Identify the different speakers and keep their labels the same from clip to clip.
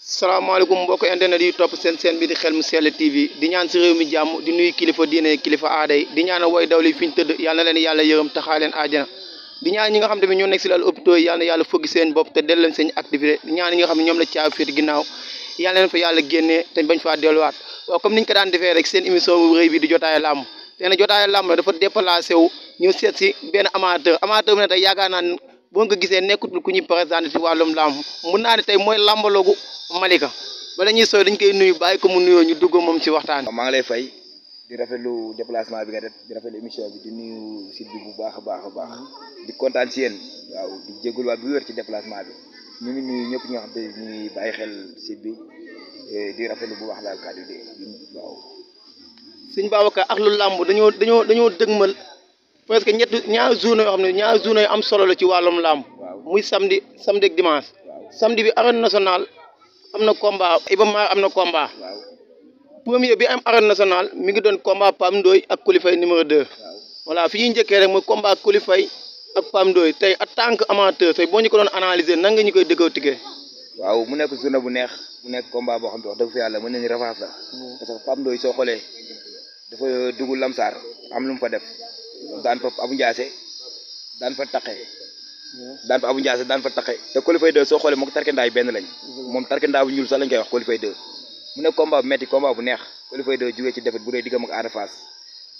Speaker 1: salaamaaleykum mbokk internet yi topp seen bi di Xel Mu Sell TV di ñaan si réew mi jàmm di nuyu kilifa diine kilifa aada yi di ñaan woy dawli fi ñu tëdd yàlla na leen yàlla yërëm taxaa leen aajana di ñaan ñi nga xam tamit ñoo nekk si lal hôpitaux yi yàlla na yàlla fëgg seen bopp te del leen seen activité di ñaan ñi nga xam ne ñoom la caabi féeti ginnaaw yàlla leen fa yàlla génnee te bañ faa delluwaat waaw comme niñ ko daan defee rek seen émission bu rëy bi di jotaayu làmb te na jotaayu làmb la dafa déplacé wu ñu seet si benn amateur bi ne tey yaakaar naa ne boo nga gisee nekkutul ku ñuy présenté si wàllum làmb mun naa ne tey mooy làmbalogu Malika bala ñuy sooy dañ koy nuyu bàyyi ko mu nuyoo ñu dugg moom ci waxtaan
Speaker 2: maa ngi lay fay di rafetlu déplacement bi nga def di rafetlu émission bi di nuyu site bi bu baax a baax di kontaan ci yéen waaw di jégalu waat bu wér ci déplacement bi ñu ngi nuyu ñëpp ñi nga xam te ñu ngi bàyyi xel site bi di rafetlu bu baax daal kàddu de waaw.
Speaker 1: sëñ Babacar ak lu làmb dañoo dëgmal presque ñaari journée yoo xam ne ñaari journée yu am solo la ci wàllum làmb muy samedi ak dimanche samedi bi arène nationale am na combat Iba Mar am na combat premier bi am arène nationale mi ngi doon combat Pam Ndoye ak Coly numéro 2 voilà fi ñuy njëkkee rek mooy combat Coly ak Pam Ndoye tey en tant que amateur tey boo ñu ko doon analyser nan nga ñu koy décortiquer.
Speaker 2: waaw mu nekk journée bu neex mu nekk combat boo xam ne wax dëgg fa yàlla mën nañu revanche la parce que Pam Ndoye soo xoolee dafa dugg Lamsar am lu mu fa def daan fa Abou Ndiassé daan fa taqe te Coly 2 soo xoolee moom tarkindaa yi benn lañ moom tarkindaa bu ñuul sax lañ koy wax Coly 2 mu nekk combat bu metti combat bu neex Coly 2 jógee ci defet bu dee diggam ak Ada Fass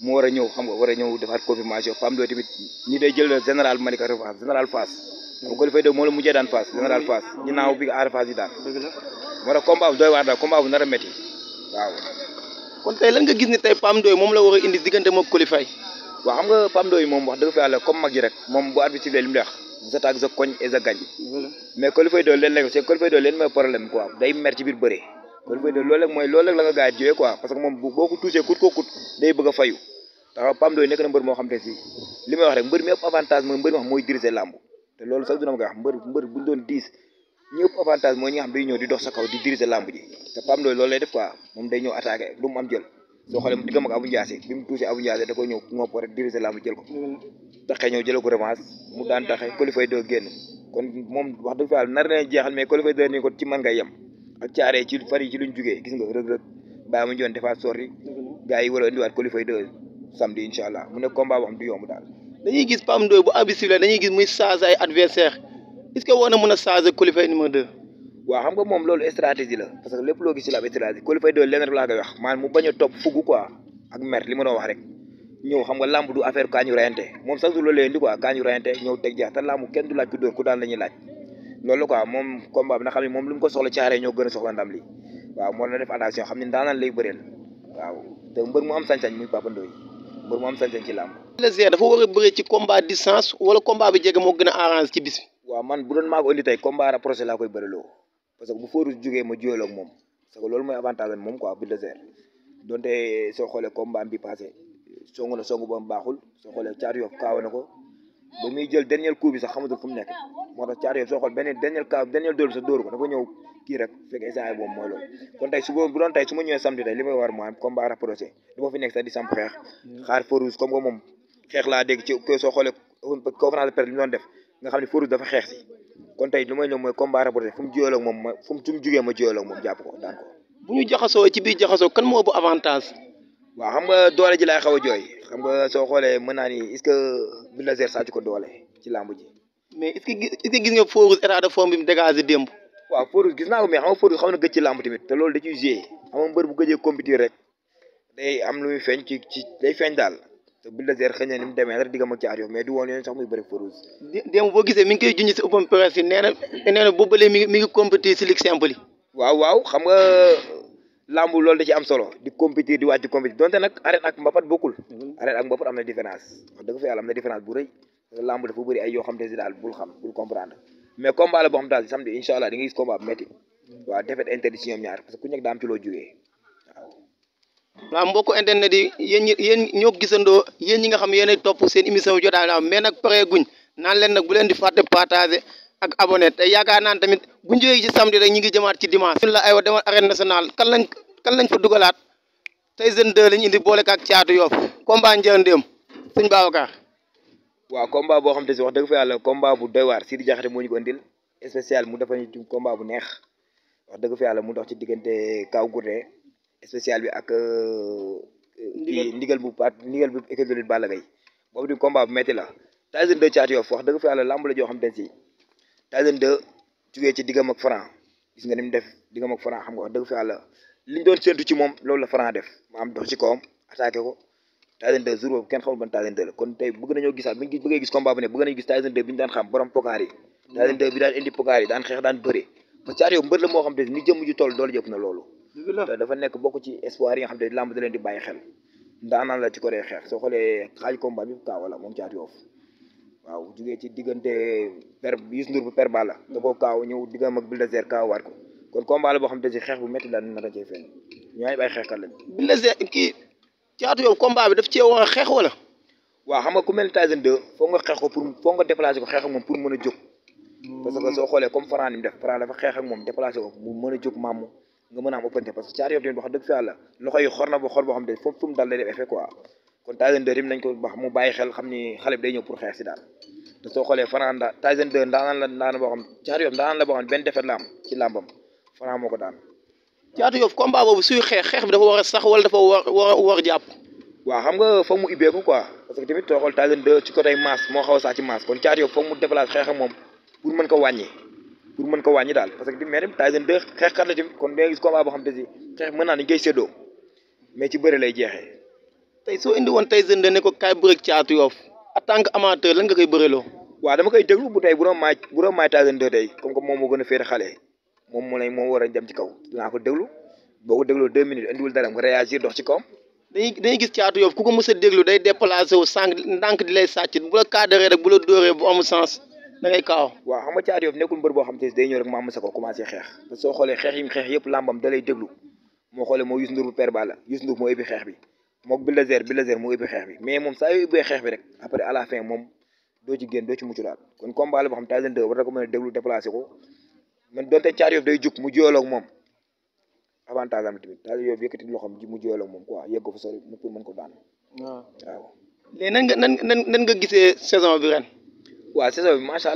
Speaker 2: mu war a ñëw xam nga war a ñëw defaat confirmation Pam Ndoye tamit ñi day jël général Malika revanche général Fass moom Coly 2 moo la mujjee daan Fass général Fass ginnaaw bi Ada Fass yi daan moo tax combat bu doy waar daal combat bu nar a metti waaw.
Speaker 1: kon tey lan nga gis ni tey Pam Ndoye moom la war a indi diggante moom Coly
Speaker 2: waaw xam nga Pam Ndoye moom wax dëgg fa yàlla comme mag ji rek moom bu arbitre sifflé li mu wax j'attaque je cogne et je gagne mais Coly 2 leen nekk c'est Coly 2 leen mooy problème quoi day mer ci biir bëre Coly 2 loolu rek la nga gars yi jógee quoi parce que moom boo ko touché kut day bëgg a fayu tax Pam Ndoye nekk na mbër moo xam te si li may wax rek mbër mi ëpp avantage mooy mbër mi wax mooy diriger làmb te loolu sax dina ma koy wax mbër buñu doon 10 ñi ëpp avantage mooy ñi nga xam day ñëw di dox sa kaw di diriger làmb ji te Pam Ndoye loolu lay def quoi moom day ñëw attaqué lu mu am jël soo xoolee mu diggam ak Abou Ndiassé bi mu touché Abou Ndiassé da ko ñëw ngopp rek diriger làmb jël ko taxee ñëw jëlee ko revanche mu daan taxee Coly 2 génn kon moom wax dëgg fa yàlla nar na jeexal mais Coly 2 ni ko ci mën ngay yem ak caaree ci fan yi ci luñ jugee gis nga rëg-rëg bàyyi ma joon defaat sorti gars yi war a indiwaat Coly 2 samedi incha allah mu nekk combat boo xam du yomb daal.
Speaker 1: dañuy gis Pam Ndoye bu arbitre sifflé dañuy gis muy changer ay adversaire est-ce que war na mën a changer Coly numéro 2.
Speaker 2: waaw xam nga moom loolu stratégie la parce que lépp loo gis ci la ab stratégie Coly 2 lenn rek laa koy wax maanaam mu bañ a topp fugg quoi ak mer li ma doon wax rek ñëw xam nga làmb du affaire kaa ñu rayante moom sax du loolu leen di quoi kaa ñu rayante ñëw teg jeex te làmb kenn du laaj ku dóor ku daan la ñuy laaj loolu quoi moom combat bi na xam ne moom lu mu ko soxla caaree ñoo gën a soxla ndam li waaw moo na def attention xam ne daanaan lay bëreel waaw te mbër mu am sañ-sañ muy Papa Ndoye mbër mu am sañ-sañ ci làmb
Speaker 1: la dafa war a bëree ci combat distance wala combat bi jege moo gën a arrange ci bis bi.
Speaker 2: waaw man bu doon maa ko indi tey combat rapproché laa koy bëreloo parce que bu Forus jógee ma jiyaloo ak moom parce que loolu mooy avantage am moom quoi Bulldozer donte soo xoolee combat bi passé songu na songu ba mu baaxul soo xoolee Caatu Yoff kaaw na ko ba muy jël dernier coup bi sax xamatul fu mu nekk moo tax Caatu Yoff soo xool benn dernier dóor bi sax dóoru ko dafa ñëw kii rek fekk instant boobu mooy loolu kon tey bu doon tey su ma ñëwee samedi tey li may war mooy combat rapproché du ma fi nekk sax di samp xeex xaar Forus comme que moom xeex laa dégg ci soo xoolee conférence de presse li ñu doon def nga xam ne Forus dafa xeex si kon tey lu may ñëw mooy combat rapproché fu mu jiyaloo ak moom ma fu mu jugee ma jiyaloo ak moom jàpp ko daan ko.
Speaker 1: bu ñu jaxasoo ci biir jaxasoo kan moo ëpp avantage.
Speaker 2: waaw xam nga doole ji laay xaw a jooy xam nga soo xoolee mën naa ni est-ce que Bulldozer sàcc ko doole ci làmb ji.
Speaker 1: mais est-ce que gis nga Forus état de forme bi mu dégagé démb.
Speaker 2: waaw Forus gis naa ko mais xam nga Forus xaw na gëj ci làmb tamit te loolu da ciy joué xam nga mbër bu gëjee compétir rek day am lu muy feeñ ci day feeñ daal te Bulldozer xëy na ni mu demee rek diggam ak Caatu Yoff mais du woon yoon sax muy bëri Forus.
Speaker 1: démb boo gisee mi ngi koy junj si open press yi nee na boobu ba léegi mi ngi compétir si ligue simple yi.
Speaker 2: waaw xam nga lamb loolu da ci am solo di compétir di wàcc compétir donte nag arène ak mbapat bokkul arène ak mbapat am na différence wax dëgg fa yàlla am na différence bu rëy lamb dafa bëri ay yoo xam te si daal bul comprendre mais combat la boo xam daal samedi incha allah di nga gis combat bu métti waaw défaite interdit si ñoom ñaar parce que ku nekk daa am ci loo jógee
Speaker 1: waaw mbokku internet yi yéen ñoo gisandoo yéen ñi nga xam yéenay topp seen émission jotaay la mais nag pare guñ naan leen nag bu leen di fàtte partager ak abonné te yaakaar naan tamit bu ñu jógee ci samedi rek ñi ngi jëmaat ci dimanche. ñun la aywa demal arène nationale kan lañ fa dugalaat tey Tyson 2 lañ indi boole ak Caatu Yoff combat njëndéem sëñ Babacar.
Speaker 2: waaw combat boo xam te si wax dëgg fa yàlla combat bu doy waar Sidi Diakhaté moo ñu ko indil spécial mu defal ñu combat bu neex wax dëgg fa yàlla mu dox ci diggante Kaw Gourdin spécial bi ak ndigal bu équipe de lutte Balla Gaye boobu di combat bu métti la Tyson 2 Thiatou Yoff wax dëgg fa yàlla lamb la joo xam te si Tyson 2 jugee ci diggam ak Franc gis nga ni mu def diggam ak Franc xam nga wax dëgg fa yàlla liñ doon séntu ci moom loolu la Franc def ma am dox ci kawam attaqué ko Tyson 2 jour boobu kenn xamul ban Tyson 2 la kon tey bëgg nañoo gisaat bu ñu bëggee gis combat bu ne bëgg nañu gis Tyson 2 bi ñu daan xam borom pokaar yi Tyson 2 bi daan indi pokaar yi daan xeex daan bëre parce que Thiatou Yoff mbër la moo xam te ni jëmm ju toll doole jëpp na loolu te dafa nekk bokk ci espoir yi nga xam te lamb da leen di bàyyi xel ndaanaan la ci ko dee xeex soo xoolee xaaj combat bi kaaw la moom Thiatou Yoff waaw jugee ci diggante per Youssou Ndour bu per Balla da koo kaaw ñëw diggam ak Bulldozer kaaw waat ko kon combat la boo xam te si xeex bu métti daal nar a cee feeñ ñooy ay xeexkat lañ
Speaker 1: Bulldozer kii Thiatou Yoff combat bi daf cee war a xeex wala
Speaker 2: waaw xam nga ku mel ni Tyson 2 foog nga xeex ko pour foog nga déplacé ko xeex ak moom pour mën a jóg parce que soo xoolee comme Franc ni mu def Franc dafa xeex ak moom déplacé ko mu mën a jóg maamu nga mën a am ëppante parce que Thiatou Yoff tamit wax dëgg fa yàlla loxo yi xor na ba xor boo xam ne foofu fu mu dal day def effet quoi kon Tyson 2 rim nañ ko wax mu bàyyi xel xam ni xale bi day ñëw pour xeex si daal te soo xoolee Franc Tyson 2 ndaanaan boo xam Thiatou Yoff ndaanaan la boo xam benn defet la am ci làmbam Franc moo ko daan
Speaker 1: Thiatou Yoff combat boobu suy xeex bi dafa war a sax wala dafa war jàpp
Speaker 2: waaw xam nga foog mu ibbeeku quoi parce que tamit soo xool Tyson 2 ci côté masse moo xaw a sax ci masse kon Thiatou Yoff foog mu déplacé xeex ak moom pour mën ko wàññi daal parce que tamit mais tamit Tyson 2 xeexkat la tamit kon da ngay gis combat boo xam te si xeex mën naa ni ngay séddoo mais ci bëre lay jeexee
Speaker 1: tey soo indi woon Tyson 2 ne ko kaay bëreeg Thiatou Yoff en tant que amateur lan nga koy bëreloo
Speaker 2: waaw dama koy déglu bu tey bu doon maay Tyson 2 tey comme que moom moo gën a féete xale moom moo war a dem ci kaw dinaa ko déglu boo ko dégloo 2 minutes indiwul dara nga réagir dox ci kawam
Speaker 1: dañuy gis Thiatou Yoff ku ko mës a déglu day déplacé wu sànq ndànk di lay sàcc bu la cadré rek bu la dóoree bu amul sens da ngay kaaw
Speaker 2: waaw xam nga Thiatou Yoff nekkul mbër boo xam te day ñëw rek ma sa ko commencé xeex parce que soo xoolee xeex yi mu xeex yëpp làmbam da lay déglu moo xoolee moo Youssou Ndour bu per Balla Youssou Ndour moo ubbi xeex bi moo Bulldozer moo ubbi xeex bi mais moom saa yu ubbee xeex bi rek après à la fin moom doo ci génn doo ci mucc daal kon combat la boo xam Tyson 2 war na ko mën a déglu déplacé ko man donte Thiatou Yoff day jug mu jiyooloog moom avantage am tamit Tyson Yoff yëkkati loxoom ji mu jiyooloog moom quoi yegg ko fa sori pour mën ko daan waaw
Speaker 1: léegi nan nga gisee saison bi ren
Speaker 2: waaw saison bi macha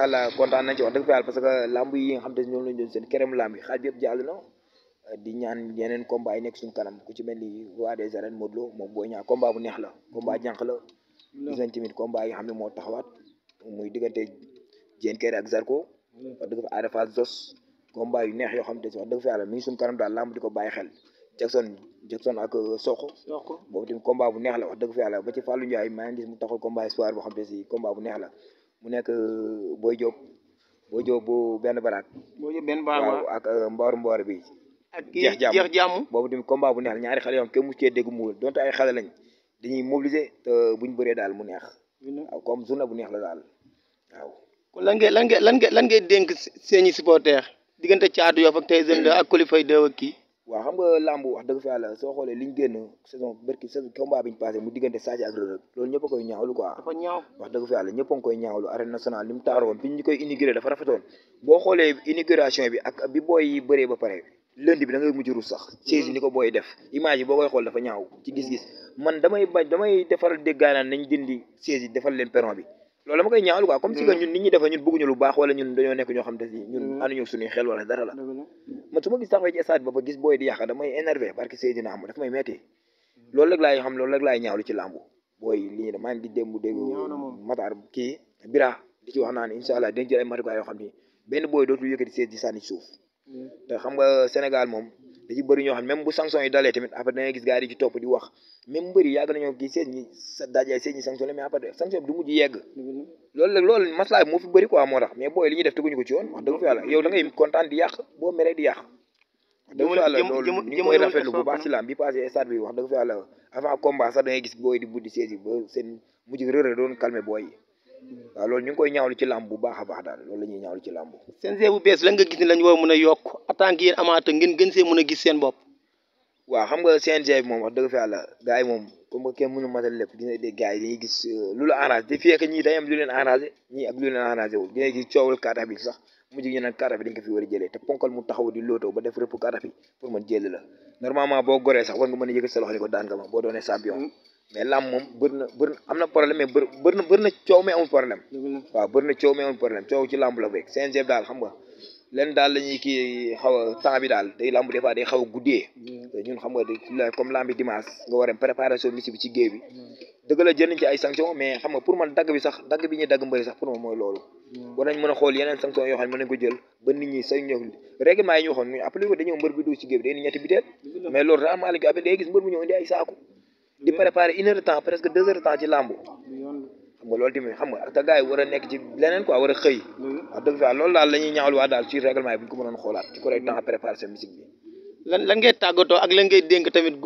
Speaker 2: allah kontaan nañ ci wax dëgg fa yàlla parce que lamb yi nga xam te ñoom lañ doon seen kerem lamb yi xaaj bi yëpp jàll na di ñaan yeneen combat yi nekk suñu kanam ku ci mel ni roi des arènes Modou Lo moom Boy Niang combat bu neex la combat jànq la gis nañ tamit combat yi nga xam ne moo taxawaat muy diggante Diène Kaïré ak Zarko wax dëgg fa Ada Fass Zos combat yu neex yoo xam te wax dëgg fa yàlla mi ngi suñu kanam daal lamb di ko bàyyi xel Jackson ak Sokh boobu tamit combat bu neex la wax dëgg fa yàlla ba ci Fallou Ndiaye maa ngi gis mu taxul combat espoir boo xam te si combat bu neex la mu nekk Boy Diop bu benn baraak waaw ak mboor bi
Speaker 1: ak jeex jàmm
Speaker 2: boobu tamit combat bu neex la ñaari xale yoo xam kenn mu cee dégg mu donte ay xale lañ dañuy mobiliser te buñ bëree daal mu neex waaw comme journée bu neex la daal waaw
Speaker 1: kon lan ngay dénk seeni supporter diggante Thiatou Yoff ak Tyson 2 ak Coly Faye 2 ak kii
Speaker 2: waaw xam nga lamb wax dëgg fa yàlla soo xoolee liñ génn saison combat biñu passé mu diggante Sa Thiès ak Reug Reug loolu ñëpp a koy ñaawlu quoi
Speaker 1: dafa ñaaw
Speaker 2: wax dëgg fa yàlla ñëpp a ngi koy ñaawlu arène nationale li mu taaroon bi ñu koy inauguré dafa rafetoon boo xoolee inauguration bi ak bi booy yi bëree ba pare lundi bi da ngay mujj rus sax siège ni ko booy def image yi boo koy xool dafa ñaaw ci gis-gis man damay defaral déggaanaan nañ dindi siège yi defal leen perron bi loolu dama koy ñaawlu quoi comme si que ñun nit ñi defa ñun bëgguñu lu baax wala ñun dañoo nekk ñoo xam te si ñun ànduñu suñuy xel wala dara la man su ma gis taxawee ci stade ba gis booy di yàq damay énervé parce que Seydina am dafa may metti loolu rek laay xam loolu rek laay ñaawlu ci làmbu booy li ñu maa ngi di démb dégg Matar kii Bira di ci wax naa ne incha allah dañ jël ay matukaay yoo xam ni benn booy dootul yëkkati siège di sànni suuf te xam nga Sénégal moom da ci bëri ñoo xam ne même bu sanction yi dalee tamit après da ngay gis gars yi di ci topp di wax même mbëri yàgg nañoo kii siège ñi daajay siège ñi sanctionné mais après sanction bi du mujj yegg loolu maslaa bi moo fi bëri quoi moo tax mais booy li ñuy def teguñu ko ci yoon wax dëgg fa yàlla yow da ngay kontaan di yàq boo meree di yàq wax dëgg fa yàlla loolu ñu ngi koy rafetlu bu baax ci lamb bi passé stade bi wax dëgg fa yàlla avant combat sax da ngay gis booy di buddi siège yi ba seen mujj rëre doon calmer booy yi waaw loolu ñu ngi koy ñaawlu ci làmb bu baax a baax daal loolu la ñuy ñaawlu ci làmb
Speaker 1: CNG bu bees la nga gis ne lañu war a mën a yokk en tant que yéen amateur ngeen gën see mën a gis seen bopp
Speaker 2: waaw xam nga CNG bi moom wax dëgg fa yàlla gars yi moom comme kenn mënu matal lépp gis nga des gars yi dañuy gis lu la arrangé te fii ak ñii day am lu leen arrangé ñii ak lu leen arrangé wul dina gis coowul kata bi sax mujj ñu naan kata bi dañ ko fi war a jëlee te ponkal mu taxaw di lootoo ba def rëpp kata bi pour man jël la normalement boo goree sax war nga mën a yëkkati sa loxo ni ko daan nga ma boo doonee champion mais lam moom bëri na am na problème mais bëri na coow mais amul problème waaw bëri na coow mais amul problème coow ci lamb la beeg CNG daal xam nga leen daal la ñuy kii xaw a temps bi daal day lamb des fois day xaw a guddee ñun xam nga comme lambi dimanche nga war a préparation misi bi ci géew bi dëgg la jël nañ ci ay sanction mais xam nga pour man dagg bi ñuy dagg mbëri sax pour man mooy loolu war nañ mën a xool yeneen sanction yoo xam ne mën nañ ko jël ba nit ñi say ñëw règlement yi ñu waxoon ñu appliqué ko dañoo mbër bi dugg ci géew bi day ni ñetti biteel mais loolu da amaali ko après day gis mbër bu ñëw indi ay saaku di préparer 1 heure de temps presque 2 heures de temps ci lamb xam nga loolu tamit xam nga te gars yi war a nekk ci leneen quoi war a xëy wax dëgg fa loolu daal la ñuy ñaawlu waa daal ci règlement yi bu ñu ko mënoon xoolaat ci correct temps préparation musique bi
Speaker 1: lan ngay tàggatoo ak lan ngay dénk tamit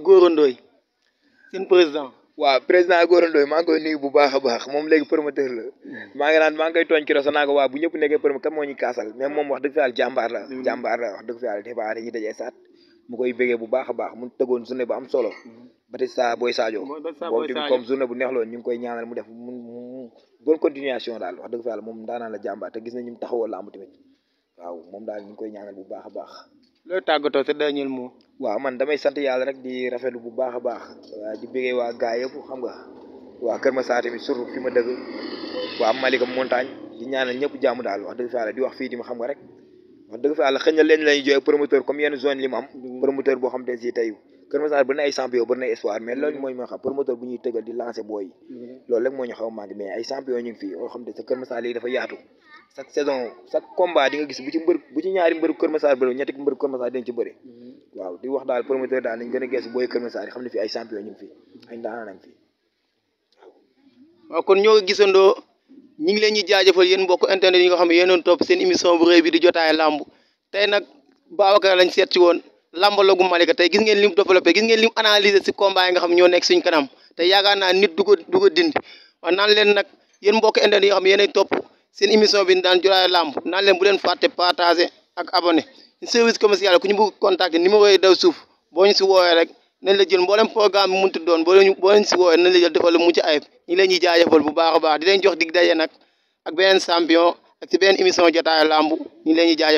Speaker 1: Gora Ndoye seen président
Speaker 2: waaw président Gora Ndoye maa ngi koy nuyu bu baax a baax moom léegi promoteur la maa ngi koy tooñ ci rosa naa ko waa bu ñëpp nekkee promoteur kan moo ñuy kaasal mais moom wax dëgg fa yàlla jàmbaar la wax dëgg fa yàlla des fois dañuy dajee saat mu koy bégee bu baax a baax mu tëggoon journée bu am solo Batista Boy Sadio boobu tamit comme journée bu neex loon ñu ngi koy ñaanal mu def mu bonne continuation daal wax dëgg fa yàlla moom daanaan la jàmbaar te gis na ñu taxawoo lamb tamit waaw moom daal ñu ngi koy ñaanal bu baax a baax
Speaker 1: looy tàggatoo sa dernier mot
Speaker 2: waaw man damay sant yàlla rek di rafetlu bu baax a baax waa di bégee waa gaa yëpp xam nga waa Kër Massar tamit surtout fi ma dëgg waa Malika Montagne di ñaanal ñëpp jàmm daal wax dëgg fa yàlla di wax fii di ma xam nga rek wax dëgg fa yàlla xëy na leen lañuy jooy promoteur comme yenn zone li mu am promoteur boo xam te si tey Kër Massar bari na ay champion bari na espoir mais loolu mooy moo xam promoteur bu ñuy tëggal di lancer booy yi loolu rek moo ñu xaw a manqué mais ay champion ñu ngi fii yoo xam te sa Kër Massar léegi dafa yaatu chaque saison chaque combat di nga gis bu ci ñaari mbër Kër Massar bëri ñetti mbër Kër Massar dañ ci bëri waaw di wax daal promoteur daal nañ gën a gees booy Kër Massar yi xam ne fii ay champion ñu ngi fii ay ndaanaan nañ fii
Speaker 1: waaw kon ñoo gisandoo ñi ngi leen ñi jaajëfal yéen mbokk internet yi nga xam ne yéen doon topp seen émission bu rëy bi di jotaay lamb tey nag Babacar lañ seet ci woon lambalogu Malika tey gis ngeen lim développé gis ngeen lim analyser si combat yi nga xam ñoo nekk suñ kanam te yaakaar naa nit du ko dindi waaw naan leen nag yéen mbokk internet yi nga xam ne yéenay topp seen émission bi daan jotaay lamb naan leen bu leen fàtte partager ak abonné service commercial ku ñu bëgg contacter numéro yi daw suuf boo ñu si woowee rek nañ la jël mboolem programme bi mënti doon boo leen si woowee nañ la jël defal lu mu ci ayib ñi leen ñuy jaajëfal bu baax a baax di leen jox dig daje nag ak beneen champion ak ci beneen émission jotaay lamb ñi leen ñuy jaajëfal